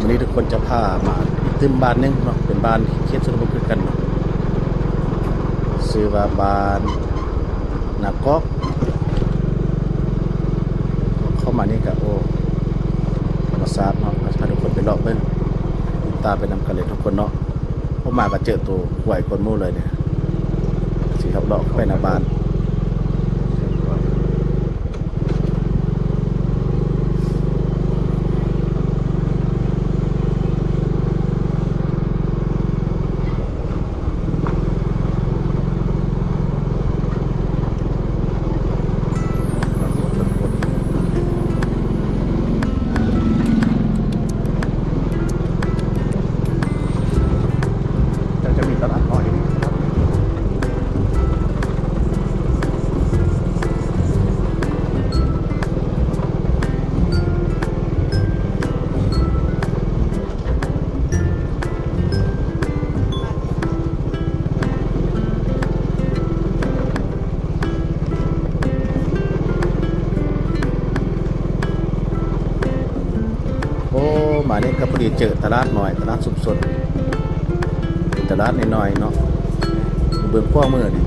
ມື້ນີ້ທຸກຄົນຈະພາມາອີກຕື່ມບ້ານໜຶ່ງເນາະ ເປັນບ້ານເຂດຊົນນະບົດຄືກັນເນາະ ຊື່ວ່າບ້ານນາກອກ. ເຂົ້າມານີ້ກະ ໂອ້ ທຳມະຊາດເນາະ ພາທຸກຄົນໄປເລາະເບິ່ງ ຕິດຕາມໄປນຳກັນເລີຍທຸກຄົນເນາະ. ເຂົ້າມາກະເຈີໂຕກວຍກ່ອນໝູ່ເລີຍນີ້ ຊິເລາະເຂົ້າໄປໃນບ້ານ. ຈະ ຈະມີຕະຫຼາດນ້ອຍ. ໂອ້ ມານີ້ກະພໍດີເຈີຕະຫຼາດນ້ອຍ ຕະຫຼາດຊຸມຊົນ ເປັນຕະຫຼາດນ້ອຍໆເນາະ ຢູ່ເບື້ອງຂວາມືນີ້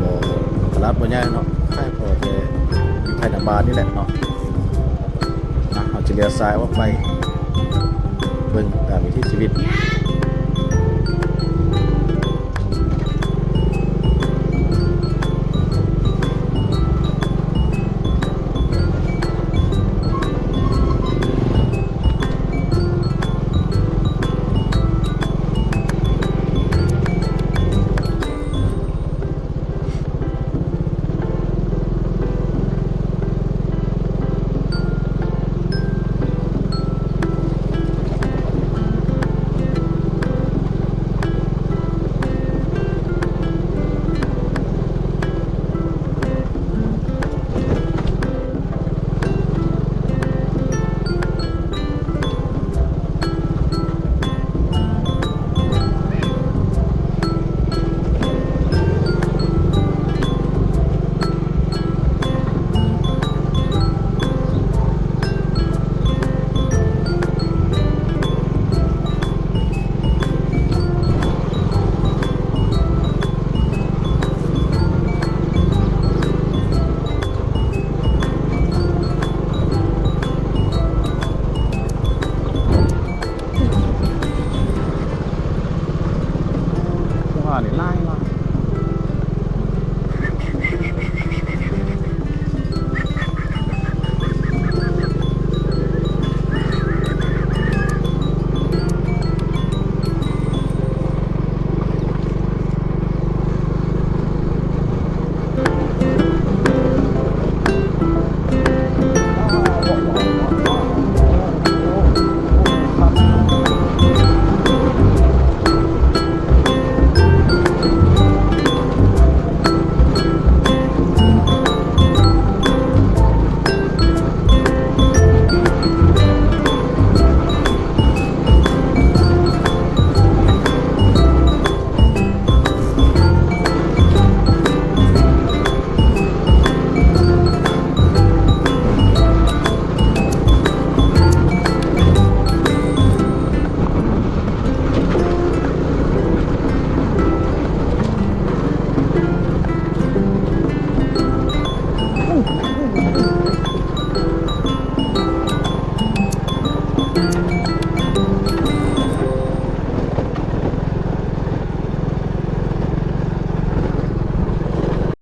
ບໍ່ ຕະຫຼາດບໍ່ໃຫຍ່ເນາະ ຄ້າຍພໍແຕ່ຢູ່ພາຍໃນບ້ານນີ້ແຫຼະເນາະ. ນະ ເຮົາຈະລ້ຽວຊ້າຍອອກໄປເບິ່ງຕາມວິຖີຊີວິດ